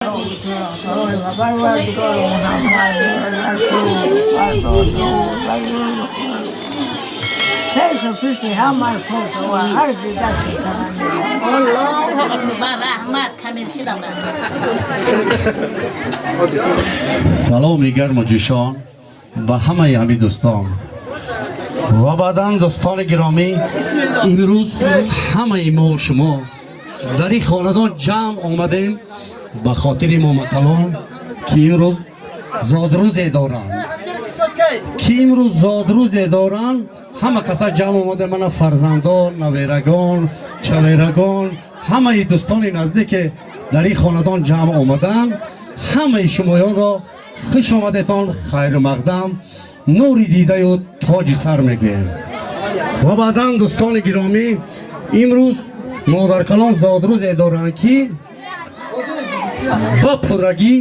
پروردگار محمد رسول Саломи гарму ҷӯшон ба ҳамаи ҳамин дӯстон ва баъдан дӯстони гиромӣ, имрӯз ҳамаи мо шумо дар ин хонадон ҷамъ омадем ба хотири момакалон, ки имрӯз зодрӯзе доранд, ки имрӯз зодрӯзе доранд. Ҳама каса ҷамъ омада, мана фарзандон, наверагон, чаверагон, ҳамаи дӯстони наздике дар ин хонадон ҷамъ омаданд. Ҳамаи шумоёнро хуш омадетон, хайру мақдам, нури дидаю тоҷи сар мегӯем. Ва баъдан, дӯстони гиромӣ, имрӯз модаркалон зодрӯзе доранд, ки ба пуррагӣ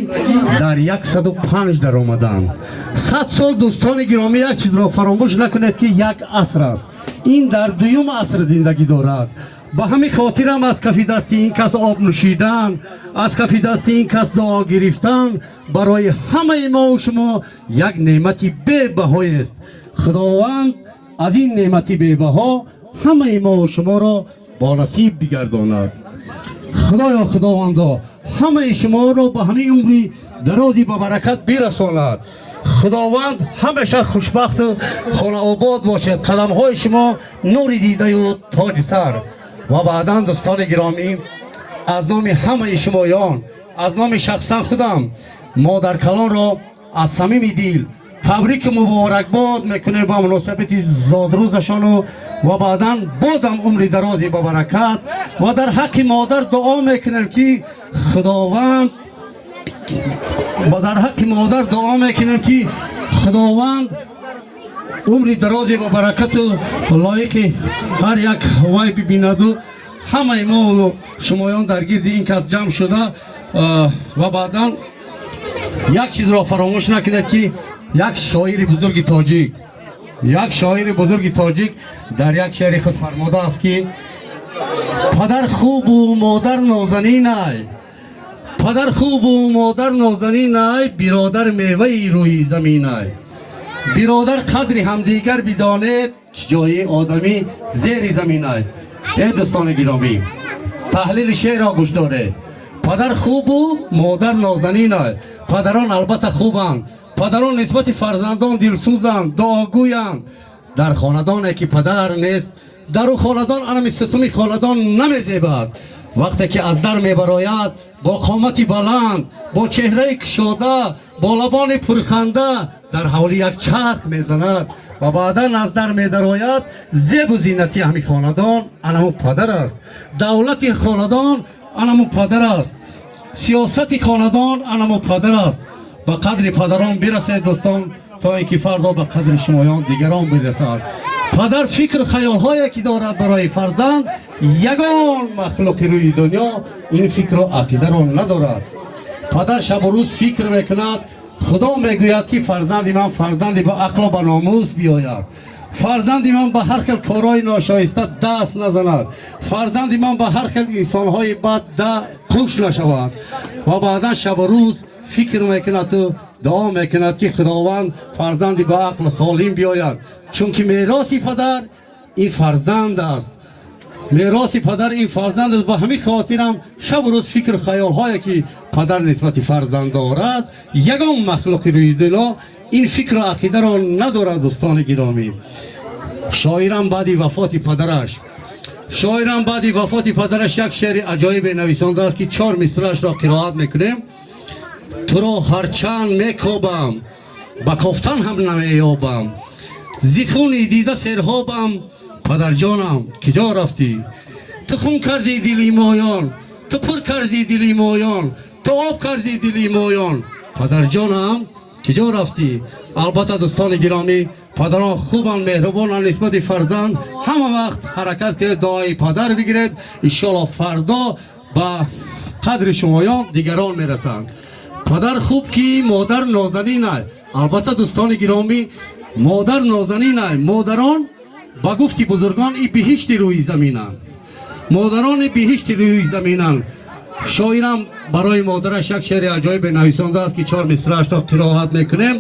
дар 105 даромаданд. 100 сол, дӯстони гиромӣ, як чизро фаромӯш накунед, ки як аср аст, ин дар дуюм аср зиндагӣ дорад. Ба ҳамин хотирам аз кафи дасти ин кас об нӯшидан, аз кафи дасти ин кас дуо гирифтан барои ҳамаи мову шумо як неъмати бебаҳоест. Худованд аз ин неъмати бебаҳо ҳамаи мову шуморо бо насиб бигардонад. Худоё, Худовандо, ҳамаи шуморо ба ҳамин умри дарози ба баракат бирасонад. Худованд, ҳамеша хушбахту хонаобод бошед, қадамҳои шумо нури дидаю тоҷи сар. Ва баъдан, дӯстони гиромӣ, аз номи ҳамаи шумоён, аз номи шахсан худам модаркалонро аз самими дил табрику муборакбод мекунем ба муносибати зодрӯзашону ва баъдан бозам умри дарози ба баракат ва дар ҳаққи модар дуо мекунем, ки Худованд ва дар ҳаққи модар дуо мекунем, ки Худованд умри дарози ба баракату лоиқи ҳар як вай бибинаду. Ҳамаи мо шумоён дар гирди ин кас ҷамъ шуда, ва баъдан як чизро фаромӯш накунед, ки як шоири бузурги тоҷик, як шоири бузурги тоҷик дар як шеъри худ фармудааст, ки падар хубу модар нозанинай, падар хубу модар нозанинай, биродар меваи рӯи заминай. Биродар, қадри ҳамдигар бидонед, ки ҷои одамӣ зери заминай. Э, дӯстони гиромӣ, таҳлили шеърро гӯш доред. Падар хубу модар нозанинай. Падарон албатта хубанд, падарон нисбати фарзандон дилсӯзанд, дуогӯянд. Дар хонадоне ки падар нест, дар ӯ хонадон анами сутуни хонадон намезебад. Вақте ки аз дар мебарояд бо қомати баланд, бо чеҳраи кушода, бо лабони пурханда, дар ҳавли як чарх мезанад ва баъдан аз дар медарояд. Зебу зинати ҳами хонадон анаму падар аст, давлати хонадон анаму падар аст, сиёсати хонадон анаму падар аст. Ба қадри падарон бирасед, дӯстон, то ин ки фардо ба қадри шумоён дигарон бирасанд. Падар фикру хаёлҳое ки дорад барои фарзанд, ягон махлуқи рӯи дунё ин фикру ақидаро надорад. Падар шабу рӯз фикр мекунад. Худо мегӯяд, ки фарзанди ман фарзанди ба ақлу ба номус биёяд, фарзанди ман ба ҳар хел корҳои ношоиста даст назанад, фарзанди ман ба ҳар хел инсонҳои бад да қуш нашавад. Ва баъдан шабу рӯз фикр мекунаду дуо мекунад, ки Худованд фарзанди ба ақл солим биёяд, чунки мероси падар ин фарзанд аст, мероси падар ин фарзанд аст. Ба ҳамин хотирам шабу рӯз фикру хаёлҳое ки падар нисбати фарзанд дорад, ягон махлуқи рӯи дунё ин фикру ақидаро надорад. Дӯстони гиромӣ, шоирам баъди вафоти падараш, шоирам баъди вафоти падараш як шеъри аҷоибе нависондааст, ки чор мисраашро қироат мекунем. Туро ҳарчанд мекобам, ба кофтан ҳам намеёбам, зи хуни дида серҳобам, падарҷонам, киҷо рафтӣ? Ту хун кардӣ дили моён, ту пур кардӣ дили моён, ту об кардӣ дили моён, падарҷонам, киҷо рафтӣ? Албатта, дӯстони гиромӣ, падарон хубанд, меҳрубонанд нисбати фарзанд. Ҳама вақт ҳаракат кунед, дуои падар бигиред, иншоалло фардо ба қадри шумоён дигарон мерасанд. Падар хуб, ки модар нозанинай. Албатта, дӯстони гиромӣ, модар нозанинай. Модарон, ба гуфти бузургон, и биҳишти рӯи заминанд, модарони биҳишти рӯи заминанд. Шоирам барои модараш як шеъри аҷоибе нависондааст, ки чор мисраашро қироат мекунем.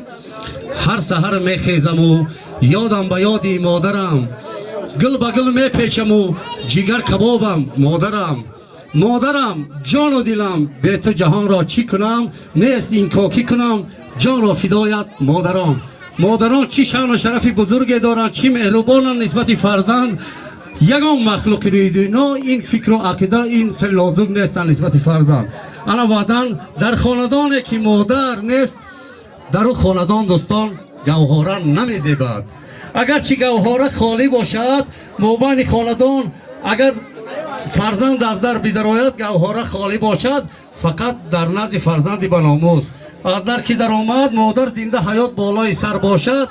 Ҳар саҳар мехезаму ёдам ба ёди модарам, гул ба гул мепечаму ҷигар кабобам модарам. Модарам, ҷону дилам, бе ту ҷаҳонро чӣ кунам? Нест ин кокӣ кунам, ҷонро фидоят модарам. Модарон чӣ шаъну шарафи бузурге доранд, чӣ меҳрубонанд нисбати фарзанд. Ягон махлуқи рӯи дунё ин фикру ақида ин лозим нестанд нисбати фарзанд. Ана баъдан дар хонадоне ки модар нест, дар ӯ хонадон, дӯстон, гавҳора намезебад. Агарчи гавҳора холӣ бошад, мобайни хонадон агар фарзанд аз дар бидарояд, гавҳора холӣ бошад, фақат дар назди фарзанди баномус. Аз дар ки даромад, модар зинда ҳаёт болои сар бошад,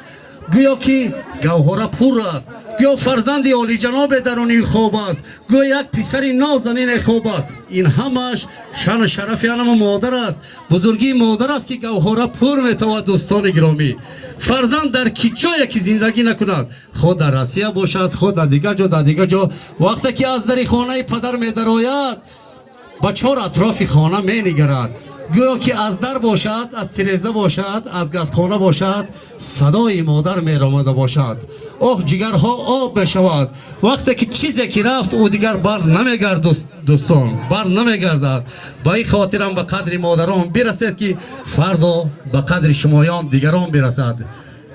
гӯё ки гавҳора пур аст, гӯё фарзанди олиҷанобе даруни хоб аст, гӯё як писари нозанине хоб аст. Ин ҳамаш шаъну шарафи анама модар аст, бузургии модар аст, ки гавҳора пур метавад. Дӯстони гиромӣ, фарзанд дар ки ҷое ки зиндагӣ накунад, худ дар Россия бошад, худ дар дигар ҷо, дар дигар ҷо, вақте ки аз дари хонаи падар медарояд, ба чор атрофи хона менигарад. Гӯё ки аз дар бошад, аз тиреза бошад, аз газхона бошад, садои модар меромада бошад. Оҳ, ҷигарҳо об мешавад. Вақте ки чизе ки рафт, ӯ дигар бар намегард, дӯстон, бар намегардад. Ба ин хотирам ба қадри модарон бирасед, ки фардо ба қадри шумоён дигарон бирасад.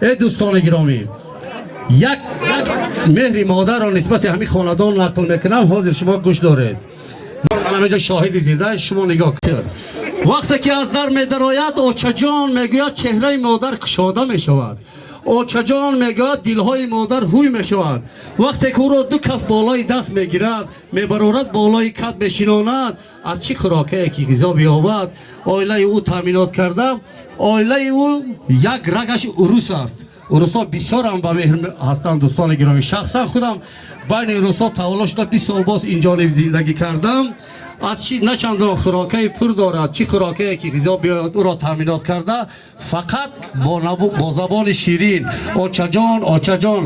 Э дӯстони гиромӣ, як меҳри модарро нисбати ҳамин хонадон нақл мекунам. Ҳозир шумо гӯш доред, ман ҳаминҷо шоҳиди зинда, шумо нигоҳ кунед. Вақте ки аз дар медарояд, очаҷон мегӯяд, чеҳраи модар кушода мешавад. Очаҷон мегӯяд, дилҳои модар ҳуй мешавад. Вақте ки ӯро ду каф болои даст мегирад, мебарорад, болои кат мешинонад, аз чӣ хӯрокае ки ғизо биёбад, оилаи ӯ таъминот карда. Оилаи ӯ як рагаш урус аст. Урусҳо бисёрам ба меҳр ҳастанд, дӯстони гиромӣ. Шахсан худам байни урусҳо таваллуд шуда, 20 сол боз инҷониб зиндагӣ кардам. Аз чӣ начандон хӯрокаи пур дорад, чӣ хӯрокае ки ғизо биёяд, ӯро таъминот карда, фақат бо забони ширин: очаҷон, очаҷон.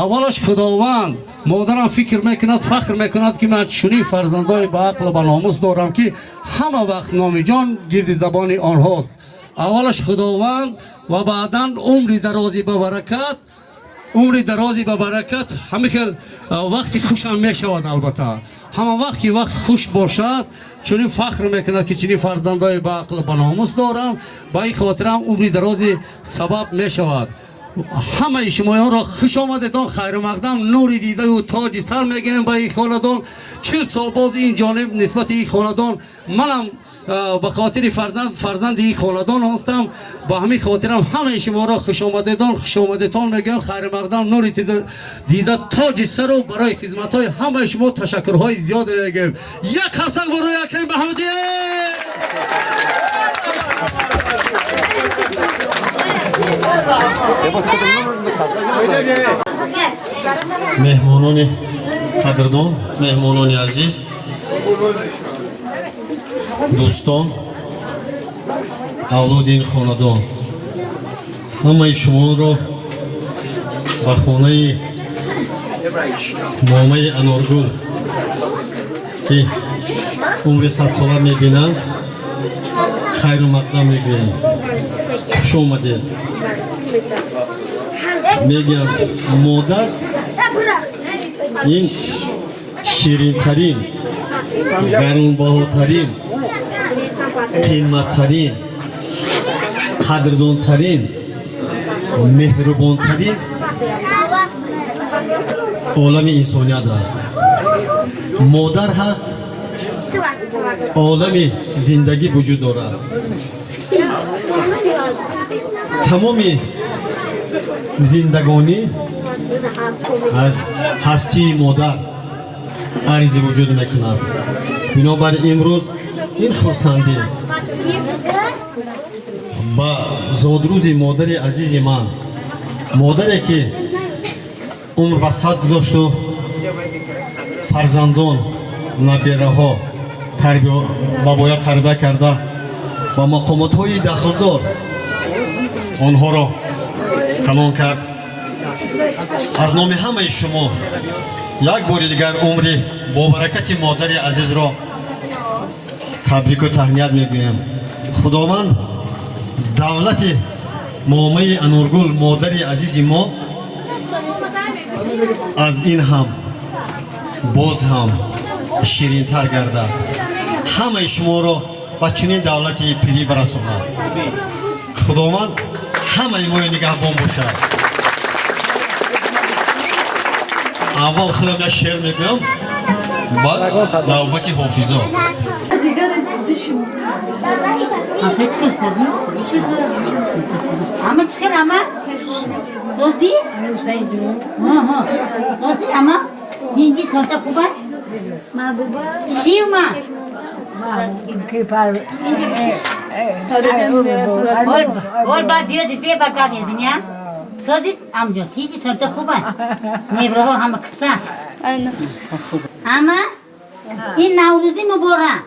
Аввалаш Худованд, модарам фикр мекунад, фахр мекунад, ки ман чунин фарзандои ба ақлу ба номус дорам, ки ҳама вақт номи ҷон гирди забони онҳост. Аввалаш Худованд ва баъдан умри дарози ба баракат, умри дарози ба баракат. Ҳамин хел вақти хушам мешавад. Албатта, ҳама вақт ки вақт хуш бошад, чунин фахр мекунад, ки чунин фарзандои ба ақлу ба номус дорам. Ба ин хотирам умри дарози сабаб мешавад. Ҳамаи шумоёнро хуш омадедон, хайрумақдам, нури дидаю тоҷи сар мегӯем ба ин хонадон. 40 сол боз ин ҷониб нисбати ин хонадон манам ба хотири фарзанд, фарзанди ин хонадон ҳастам. Ба ҳамин хотирам ҳамаи шуморо хушомадедон, хушомадетон мегӯям. Хайрумақдам, нури дида, тоҷи сару барои хизматҳои ҳамаи шумо ташаккурҳои зиёде мегӯем. Як қарсак барои акаи Маҳмудӣ! Меҳмонони қадрдон, меҳмонони азиз, дӯстон, авлоди ин хонадон, ҳамаи шуморо ба хонаи момаи Аноргул, ки умри садсола мебинанд, хайру мақдам мегӯем. Хуш омадед мегӯям. Модар ин ширинтарин, гаронбаҳотарин, қимматтарин, қадрдонтарин, меҳрубонтарин олами инсоният аст. Модар ҳаст, олами зиндагӣ вуҷуд дорад. Тамоми зиндагонӣ аз ҳастии модар арзи вуҷуд мекунад. Бинобар имрӯз ин хурсандӣ ба зодрӯзи модари азизи ман, модаре ки умр ба сад гузошту фарзандон, набераҳо ба бояд тарбия карда, ба мақомотҳои дахлдор онҳоро калон кард, аз номи ҳамаи шумо як бори дигар умри бобаракати модари азизро Табрику таҳният мегӯям. Худованд давлати момаи Анургул, модари азизи мо, аз ин ҳам боз ҳам ширинтар гардад, ҳамаи шуморо ба чунин давлати пирӣ барасонад. Худованд ҳамаи моро нигаҳбон бошад. Аввал худам як шеър мегӯям, баъд навбати ҳофизо. سازید امجا تیجی سانتا خوبه نیبرها همه کسه اما این نوروزی مبارک،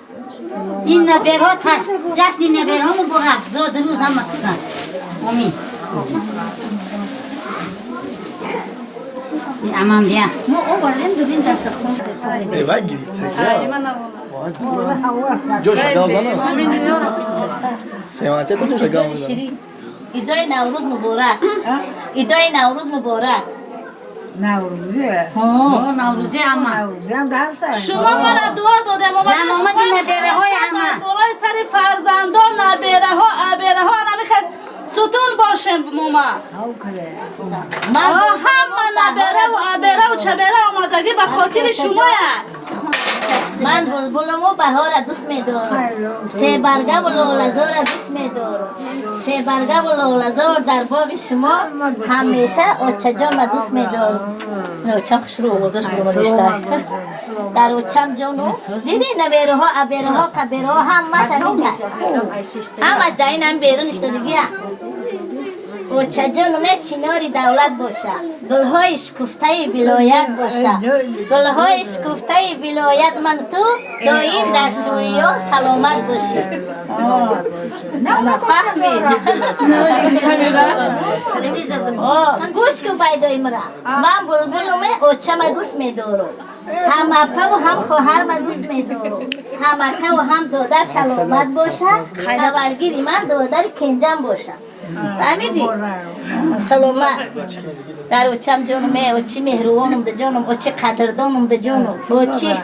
این نبرها جشن نبرها مبارک، زاد روز همه کسه. امین. این امام بیا ما آوردیم دوزین دست خون. ای وگیری جوش گازانه سیمانچه تو جوش گازانه. ایدای نوروز مبارک، ایدای نوروز مبارک. نوروزیه. ها نوروزی اما نوروزی هم درسته. شما مرا دعا داده ما جمع نبره های اما بالای سر فرزندان نبره ها ابره ها نمیخواد ستون باشم ماما. ما همه نبره و ابره و چبره آمادگی به خاطر شما. من بلبلم و بهار دوست می‌دارم، سه برگه و لاله‌زار دوست می‌دارم، سه برگه و لاله‌زار در باغ شما همیشه اوچه جان دوست می‌دارم. اوچم خوش رو آوازش برو در اوچم جانو دیدی نبره ها ابره ها کبره ها همش همینجا همش در این هم بیرون ایستادگی. اوچه جانم یک چیناری دولت باشه، گلهای شکفته ولایت باشه، گلهای شکفته ولایت من تو دایم در سوریه سلامت باشی. فهمید؟ گوش کن بایدای مرا، من بلبلم اوچه من دوست میدارم، هم اپا و هم خواهر من دوست میدارم، هم اکا و هم دادر سلامت باشه، خبرگیری من دادر کنجم باشه. فهمیدی؟ سلامت. در اوچم جانم، اوچی مهروانم ده جانم، اوچی قدردانم ده جانم، اوچی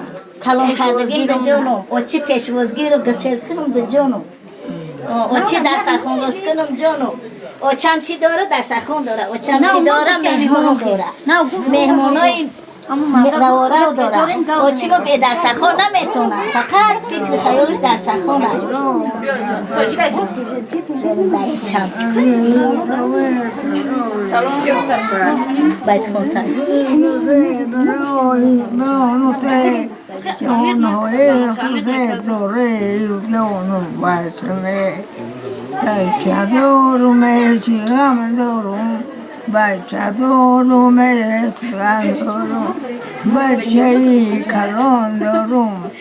کلام کردگیم ده جانم، اوچی پیشوازگیر و گسل کنم ده جانم، اوچی درس خون کنم جانم. اوچم چی داره؟ درس خون داره. اوچم چی داره؟ مهمان داره. مهمانای رواره داره. اوچی ما به درس خون نمیتونه، فقط فکر خیالش درس خونه. باید خون بچه دارم، دارم، بچه کلان دارم،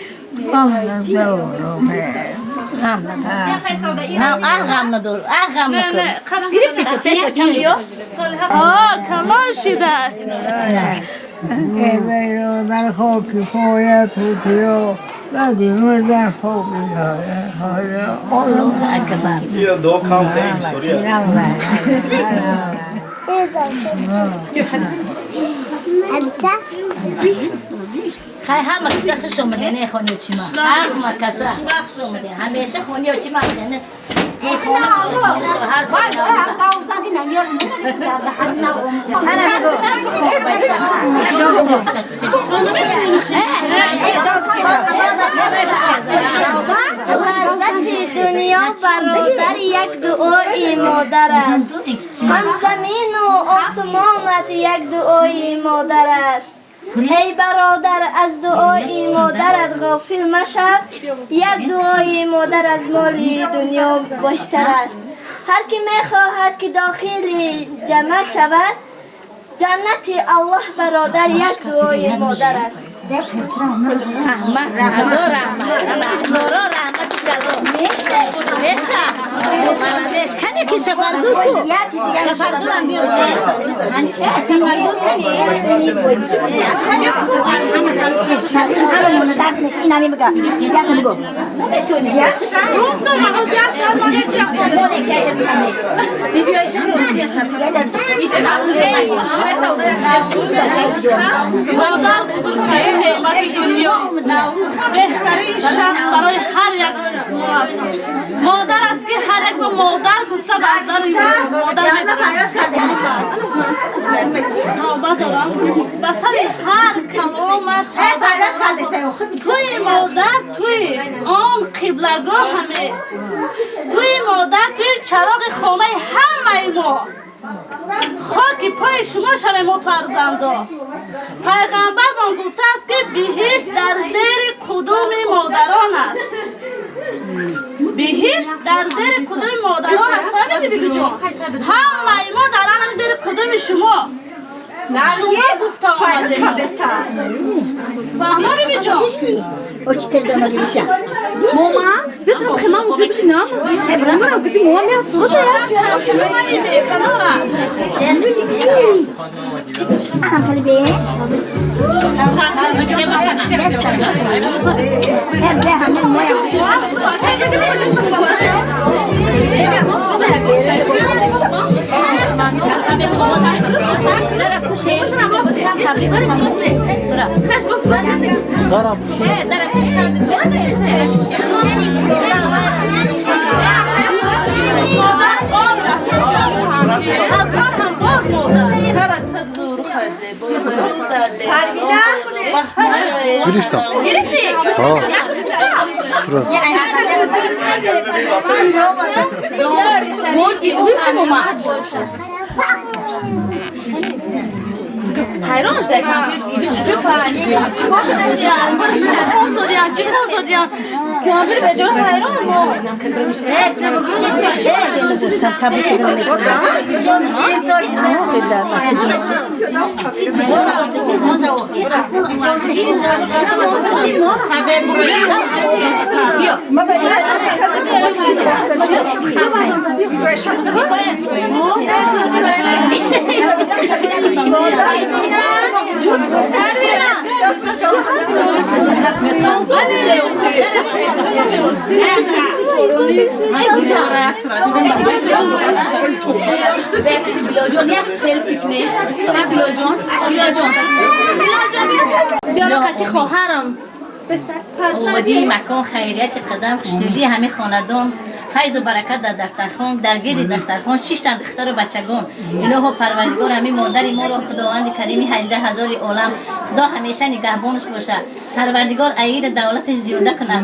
غم ندارم. نه غم ندارم، غم نکن. گرفتی تو پیش چند بیا؟ آه کلان شده. ای برادر خاکی پایت تو بعدی در خاکی پایت. الله اکبر. یه دو کام تیم سوریه. خیلی همه کسا خوش اومدن خونه چی ما، همه کسا خوش اومدن، همیشه خونه چی ما نه. هر سال لذت دنیا برادر یک دعای مادر است. هم زمین و آسمانت یک دعای مادر است. ای برادر از دعای مادرت غافل مشو، یک دعای مادر از مال دنیا بهتر است. هر کی میخواهد که داخل جنت شود، جنت الله برادر یک دعای مادر است. رحمت، هزار رحمت، هزار رحمت. میشه. Нест, кане ки Сафаргул ку? Сафаргул ҳам биё. Сафаргул кане? Модар бузургтарин неъмати дунё, беҳтарин шахс барои ҳар як мо аст. Модар аст, ки ҳар як ба модар гуфта бардари модар тавба дорам ба сари ҳар каломаш. Туи модар, туи он қиблагоҳаме, туи модар, туи чароғи хонаи ҳамаи мо. Хоки пои шумо шавем мо фарзандо. Пайғамбармон гуфтааст, ки биҳишт дар зери қудуми модарон аст. Биҳишт дар зери қудуми модарон аст. Фаҳмидӣ, бибиҷон? Ҳамаи мо дар анами зери қудуми шумо, шумо гуфта омадем. Фаҳмо, бибиҷон? Мома, бё там хема уҷо бишинам. Мана гуфти мома меа сурата я. Шумои беканора. Модар ҳазор ҳам боз модар. Гирифтам. Гирифтӣ? Ҳа. Як Сурат. Бибши мома. Ҳайрон шуда кампир иҷо чӣ гапа? Чикор кардастиян? Бара шумо хон зодиян, чӣ хон зодиян? Кампир беҷора ҳайрон мо. Биё. Билолҷон, як селфи кунем. Ҳа, Билолҷон, Билолҷон. Билолҷон, биё қати хоҳарам. Омадии макон хайрияти қадам, хушнудии ҳамин хонадон, файзу баракат дар дастархон, дар гирди дастархон шиштанд духтару бачагон. Илоҳо Парвардигор, ҳамин модари моро Худованди карими 18 000 олам, Худо ҳамеша нигаҳбонаш бошад. Парвардигор аида давлаташ зиёда кунад.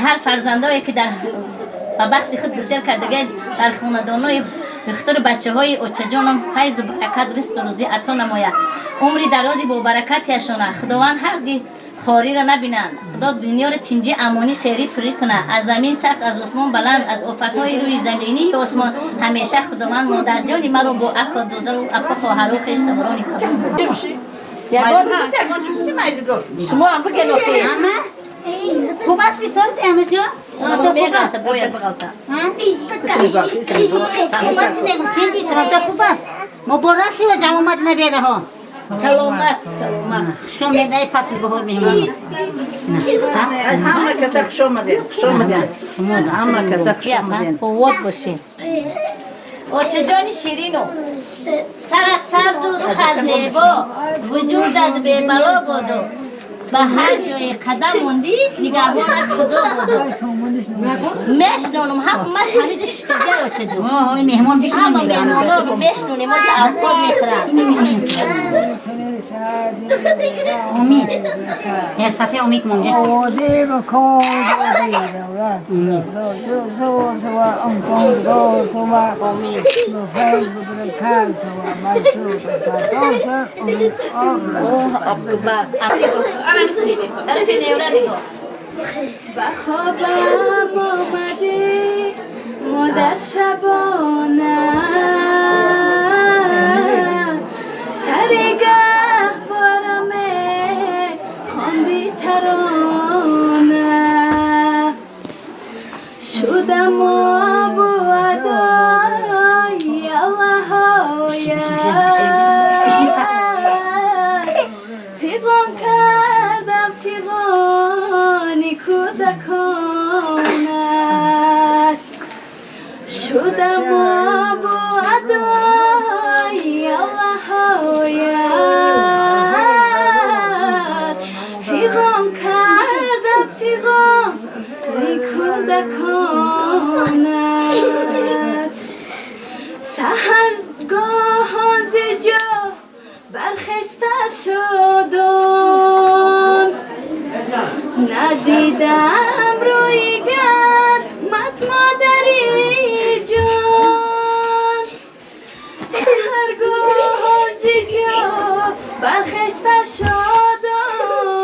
Ҳар фарзандое ки дар ба бахти худ гусел кардагӣ, дар хонадонои духтару бачаҳои очаҷонам файзу баракат, ризқу рӯзӣ ато намояд, умри дарози бо баракатияшона. Худованд ҳарги хориро набинанд. Худо дунёро тинҷӣ, амонӣ, серӣ, пурӣ кунад. Аз замин сахт, аз осмон баланд, аз офатҳои рӯи заминии осмон ҳамеша Худованд модарҷони маро бо ако, додару апа, хоҳару хештаборони Ягон шумо ҳам бигӯ. Хуб асти, сози амаҷон? Меғалта, бояд биғалта. Хуб аст, мегум, тинҷи сарата хуб аст. Муборак шуда ҷамъомад набераҳо. Саломат, саломат. Хуш омед, ай фасли баҳор меҳмон. Ҳама каса хуш омадед, хуш омадед. Ҳама каса хуш омадед. Қувват бошед. Очаҷони ширину, сарат сабзу рухат зебо, вуҷудат бебало боду, ба ҳар ҷое қадам мондӣ, нигаҳбонат Худо буду. Мешнонум, ҳамаш ҳамиҷа шиштагиай, очаҷон. Меҳмон ҳама меҳмонро мешнонем, оҷа авқот мехӯранд. Умид. Я Сафия умид монҷа. Ана мисли. Тарафи невра нигоҳ. Ба хобам омадӣ, модар, шабона, сари гаҳвораме хонди тарона, шудам обу адо. Шудам бо адои Аллоҳоят, фиғон кардам фиғони кӯдаконат. Саҳаргоҳ зи ҷо бархеста шудон, надидам рӯи гармат модари ҷон. Саҳаргоҳ зи ҷо бархеста шудон,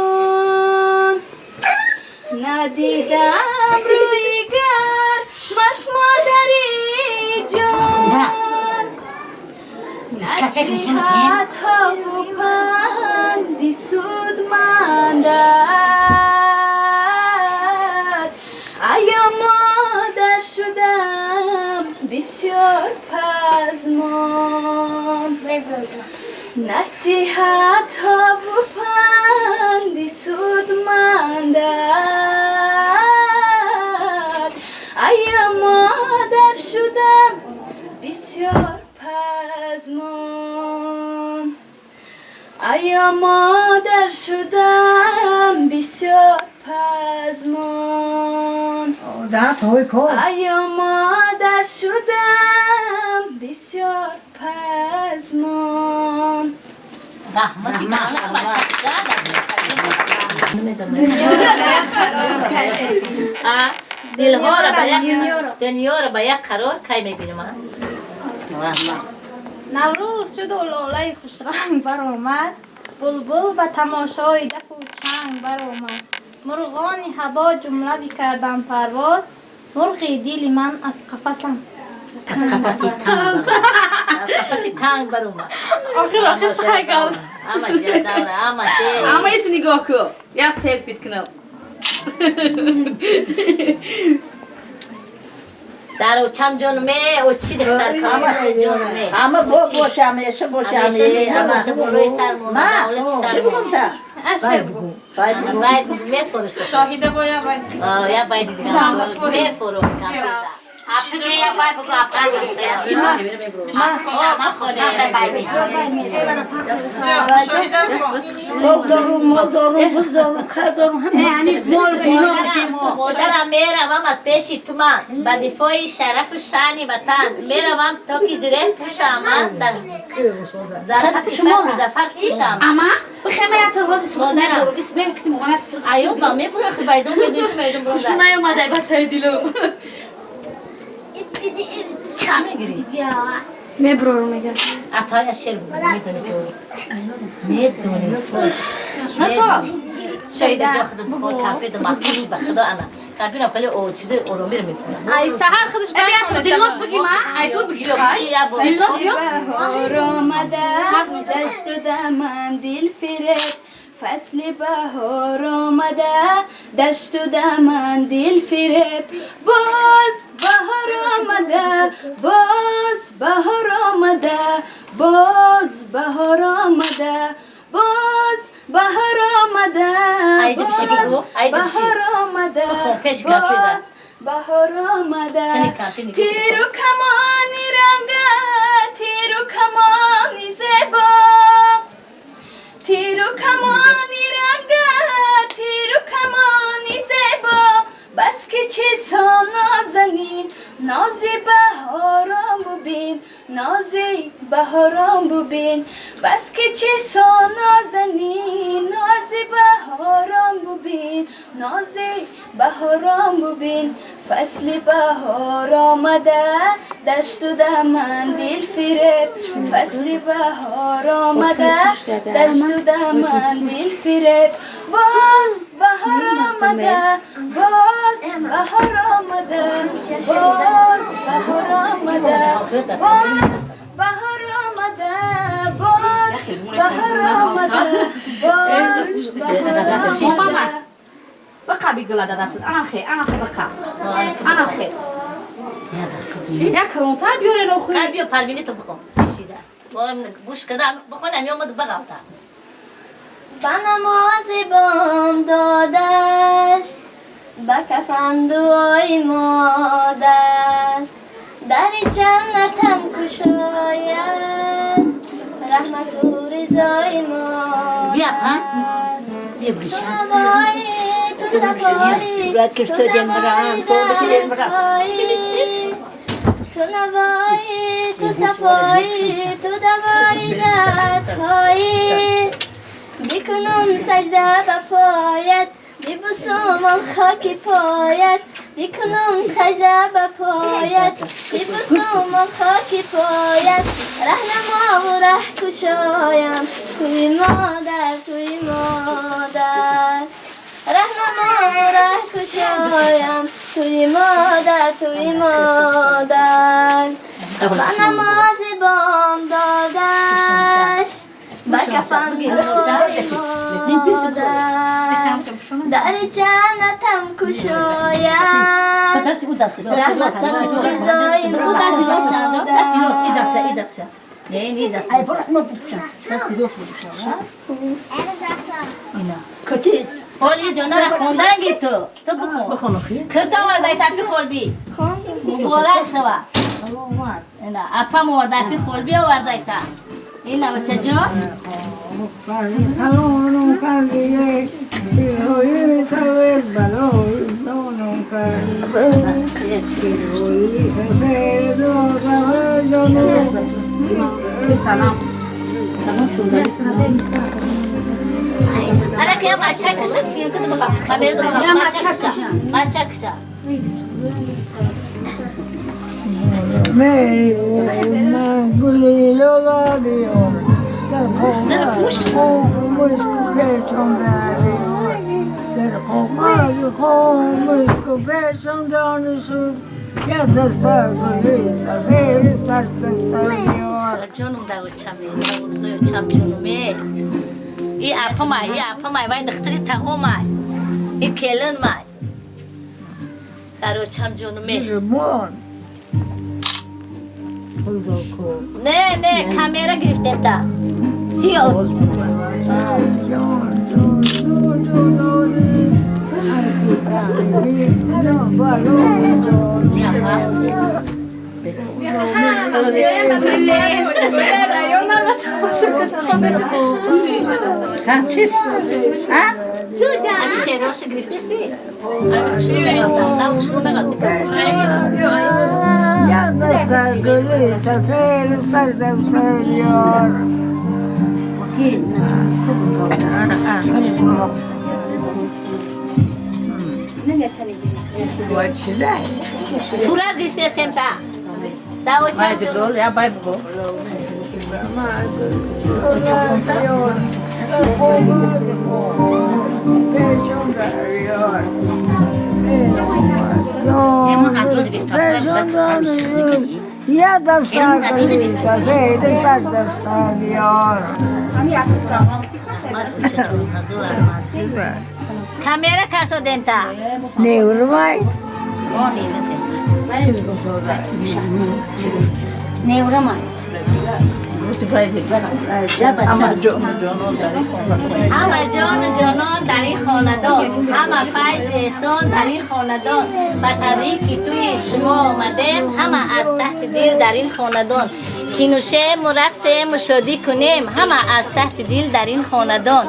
надидам рӯи гармат модари ҷон. Насиҳатҳову панди судмандат, ая модар шудам бисёр пазмон. Насиҳатҳову панди судмандат, ая модар шудам бисёр пазмон. Ая модар шудам бисёр пазмон. Ая модар шудам бисёр пазмон. Дилҳоро ба як, дунёро ба як қарор кай мебинам? Наврӯз шуду лолаи хушранг баромад, булбул ба тамошои дафу чанг баромад. Мурғони ҳаво ҷумла бикарданд парвоз, мурғи дили ман аз қафасам аз қафаси танг, аз қафаси танг баромад. Охир охир шихай кард. Ҳамаш як давра, ҳамаш. Ама иси нигоҳ ку, як селфит кунам. Дар очам ҷон ме, очи духтар кама ҷон ме. Ама бо боша, ҳамеша боша, ҳамеша зинда боша, болои сармон, давлати сармон. Бай мефурӯшам. Шоҳида боя бай. Я бай дигар мефурӯшам. Я бай бугу афғон. Ман хона бай ми. Мол дорум, буз дорум, хар дорум, ҳама. Мол пуло Модарам, меравам аз пеши тума ба дифои шарафу шаъни ватан, меравам то ки зиреҳ пӯшам ман дар зафар пӯшам. Ама бихема як ҳозир Модарам. Аюба мебура байдон медонистам байдон бурда. Хушу наёмадай ба таи дилу. Чӣ мегирӣ? Меброру мегар. Апа шер медонӣ ту. Медонӣ ту. На то. Шоида ҷо худат бихор, кампир маҳкуш ба худо ана. Кампир хеле о чизи оромиро мефурад. Ай саҳар худаш Ай дилноз бигӣ ма, ай дур бигӣ. Дилноз биё. Баҳор омада, дашту даман дил фиреб. Фасли баҳор омада, дашту даман дил фиреб. Боз баҳор омада, боз баҳор омада, боз баҳор омада, боз баҳор омада, боз баҳор омада, боз баҳор омада. Тиру камони ранга, тиру камони зебо, тиру камони ранга, тиру камони зебо. Бас ки чизҳо нозанин, нози баҳорон бубин, нози баҳорон бубин. Бас ки чизҳо нозанин, нози баҳорон бубин, нози баҳорон бубин. Фасли баҳор омада, дашту даман дил фиреб. Фасли баҳор омада, дашту даман дил фиреб. Боз баҳор омада, боз баҳор омада, боз баҳор омада, боз баҳор омада, боз баҳор омада, боз баҳор омада. Бақа бигула дадасит. Анахе, анахе бақа. Анахе. Як калонтар биёре нохуй. Хай биё парвини ту бихон. Шида. Гӯш када бихон, ами омад бағалта. Ба намози бом додаш, ба кафан дуои модар. Дари ҷаннатам кушояд, раҳмату ризои модар. Ту навои, ту сафои, ту давои дардҳои, ту навои, ту сафои, ту давои дардҳои. Бикунам сажда ба поят, бибусам он хоки поят, бикунам сажда ба поят, бибусам он хоки поят. Раҳнамову раҳ кушоям, туи модар, туи модар. Раҳнамову раҳ кушоям, туи модар, туи модар. Ба намози бомдодаш, ба кафан дуои модар, дари ҷаннатам кушояд, раҳмату ризои модар. Оли ҷонара хонданги ту. Ту бихон. Кирта овардай тапи холби. Муборак шава. Ина апам овардай пи холби овардай та. Ина очаҷон. Ара ки бача каша сиён кида баха. Камера да баха. Бача каша. Бача каша. Дар пуш. Ҷонум дар очаме. Очам ҷонуме. И апамай, и апамай, вай духтари тағомай. И келинмай. Дар очам ҷонуме. Не, не, камера гирифтем та. Сиё. Ами шероша гирифтеси? Ами хушрӯ меғалтам, на хушрӯ меғалтам. Сурат гирифтестем та. Да очам ҷон. Очам бонса? Камера касодем та. Неврамай. Ҳама ҷону ҷонон дар ин хонадон, ҳама файзи эҳсон дар ин хонадон. Ба табрики тӯи шумо омадем, ҳама аз таҳти дил дар ин хонадон. Ки нӯшему рақсему шодӣ кунем, ҳама аз таҳти дил дар ин хонадон.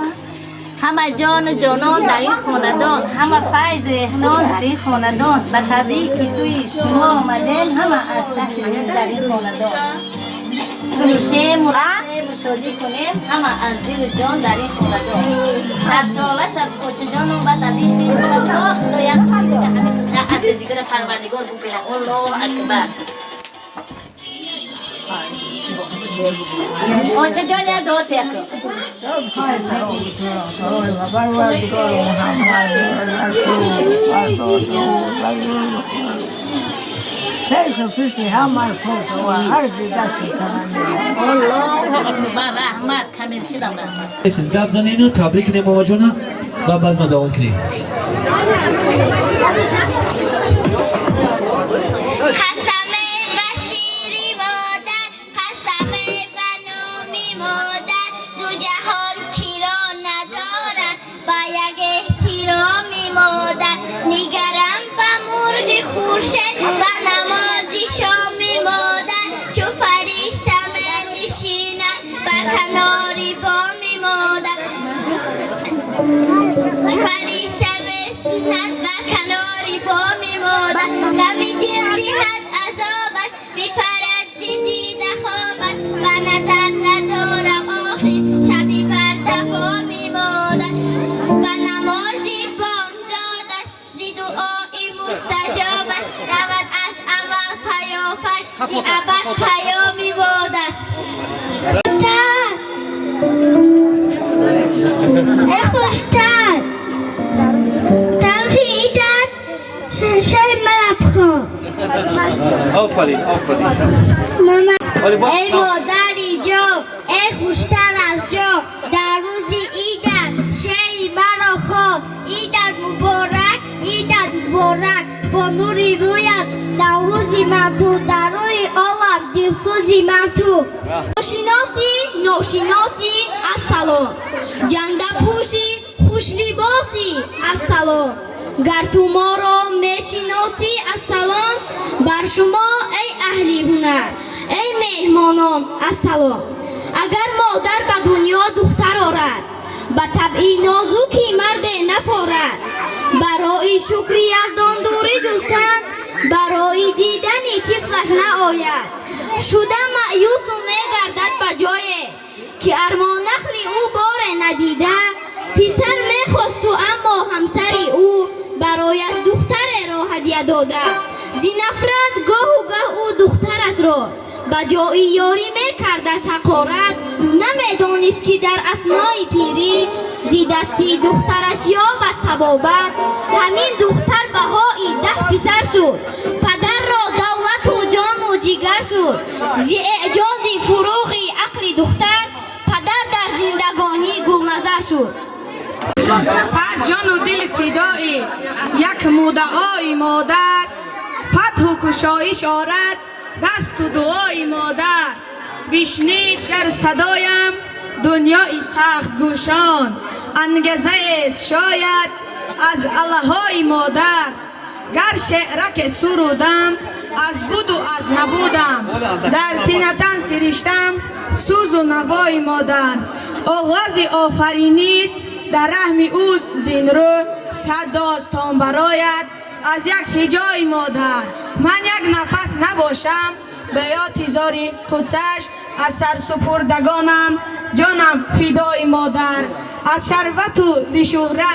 Ҳама ҷону ҷонон дар ин хонадон, ҳама файзу эҳсон дар ин хонадон. Ба табрики тӯи шумо омадем, ҳама аз таҳти дил дар ин хонадон. Нӯшему рақсему шодӣ кунем, ҳама аз дилу ҷон дар ин хонадон. Садсола шад очаҷоном, баъд аз ин пир шавад. Худо як асри дигара Парвардигор бубинад. Аллоҳу акбар. Очаҷон як дуо текун. Аллоҳу акбар. Раҳмат камерчидам раҳмат. Гап занену табрик кунем мамаҷона ва базма давом кунем. Қасаме ба шири модар, қасаме ба номи модар, ду ҷаҳон киро надорад ба як эҳтироми модар. Нигарам ба мурғи хуршед, ба намози шоми Абад паёми модар. Эй хуштар, талхи идат шишаи малабхон. Офарин, офарин. Эй модари ҷон, эй хуштар аз ҷон, дар рӯзи идат шеъри маро хон. Идат муборак, идат муборак, бо нури рӯят наврӯзи ман ту, дар рӯи олам дилсӯзи ман ту. Ношиноси, ношиноси, ассалом. Ҷандапӯши, хушлибоси, ассалом. Гар ту моро мешиносӣ, ассалом. Бар шумо, эй аҳли ҳунар, эй меҳмонон, ассалом. Агар модар ба дунё духтар орад, ба табъи нозуки марде нафорад, барои шукри яздон дурӣ ҷустан, барои дидани тифлаш наояд. Шуда маъюсу мегардад ба ҷое, ки армонахли ӯ боре надида, писар мехосту, аммо ҳамсари ӯ барояш духтареро ҳадя дода. Зи нафрат гоҳу гаҳ ӯ духтарашро ба ҷои ёрӣ мекардаш ҳақорат, намедонист, ки дар аснои пирӣ зи дасти духтараш ёбад табобат. Ҳамин духтар баҳои 10 писар шуд, падарро давлату ҷону ҷигар шуд. Зи эъҷози фуруғи ақли духтар падар дар зиндагонӣ гулназар шуд. Сад ҷону дил фидоӣ як муддаои модар, фатҳу кушоиш орад дасту дуои модар. Бишнид гар садоям дунёи сахтгӯшон, ангезаест шояд аз аллаҳои модар. Гар шеъраке сурудам аз буду аз набудам, дар тинатан сириштам сӯзу навои модар. Оғози офаринист дар раҳми ӯст зинрӯ, сад достон барояд аз як ҳиҷои модар. Ман як нафас набошам ба ётизори қудсаш, аз сарсупурдагонам ҷонам фидои модар. Аз шарвату зи шӯҳра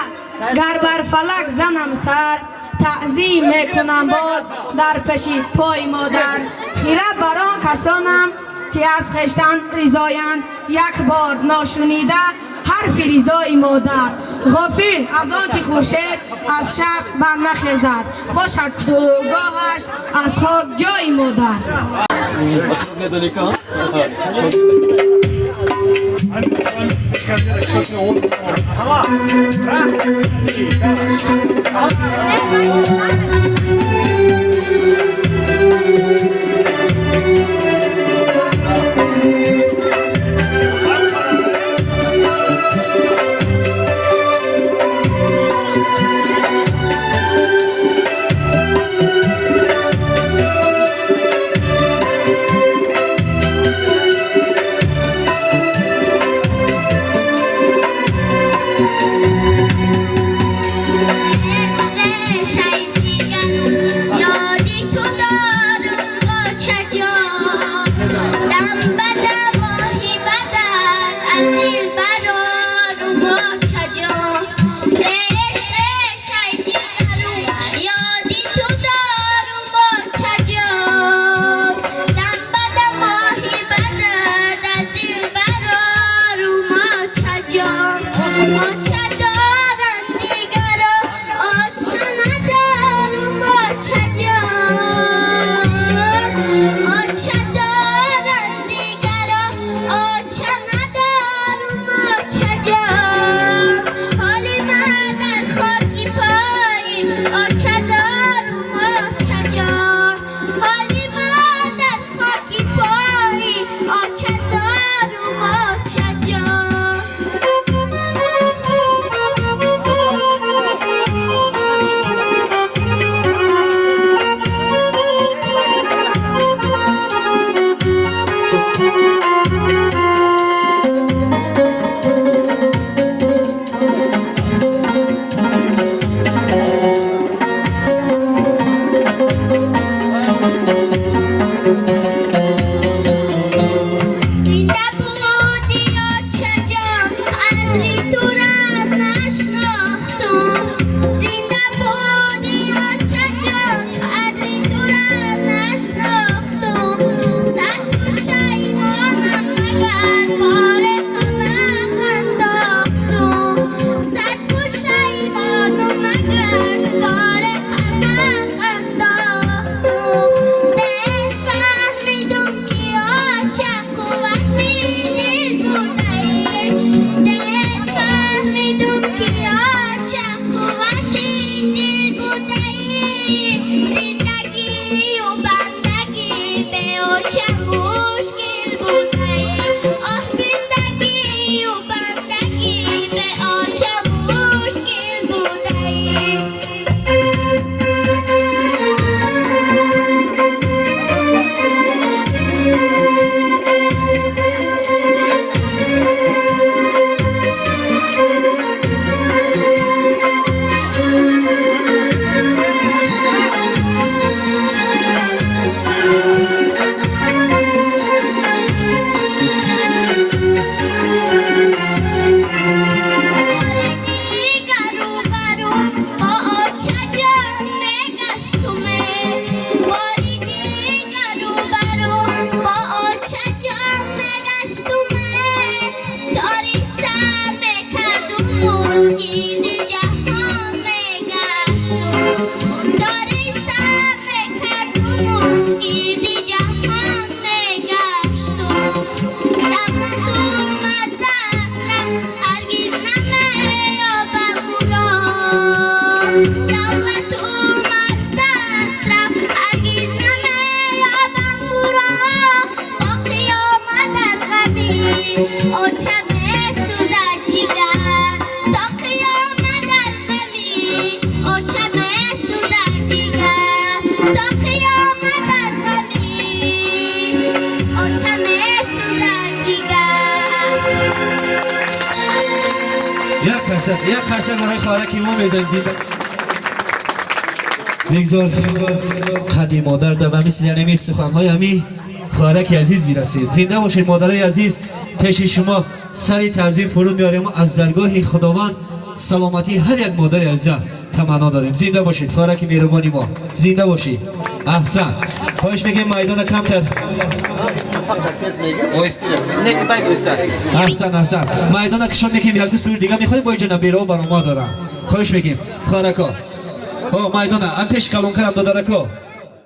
гар бар фалак занам сар, таъзим мекунам боз дар пеши пои модар. Хира бар он касонам ки аз хештан ризоянд, як бор ношунида ҳарфи ризои модар. Ғофил аз он ки хуршед аз шарқ барнахезад, бошад тӯгоҳаш аз хок ҷои модар. Зинда буди, оча ҷон, қадри тура нашнохтум. оча месӯзад ҷигар. То қиёмат дар ғами оча месӯзад ҷигар. То қиёмат дар ғами оча месӯзад ҷигар. Як қарсак, як қарсак барои хоҳараки мо мезанем. Зинда бигзор қади модар да ба мисли ҳамин суханҳои ҳамин хоҳараки азиз бирасем. Зинда бошед, модарои азиз. Пеши шумо сари таъзим фуруд меорем, аз даргоҳи Худованд саломатии ҳар як модари азиза таманно дорем. Зинда бошед, хоҳараки меҳрубони мо, зинда бошед. Аҳсан. Хоҳиш мекунем, майдона камтар. Аҳсан, аҳсан. Майдона кушод мекунем, якду суруд дига мехоҳем, бо инҷа набераҳо барома дорам. Хоҳиш мекунем, хоҳарако. Ҳо, майдона ам пеши калонкарам, додарако.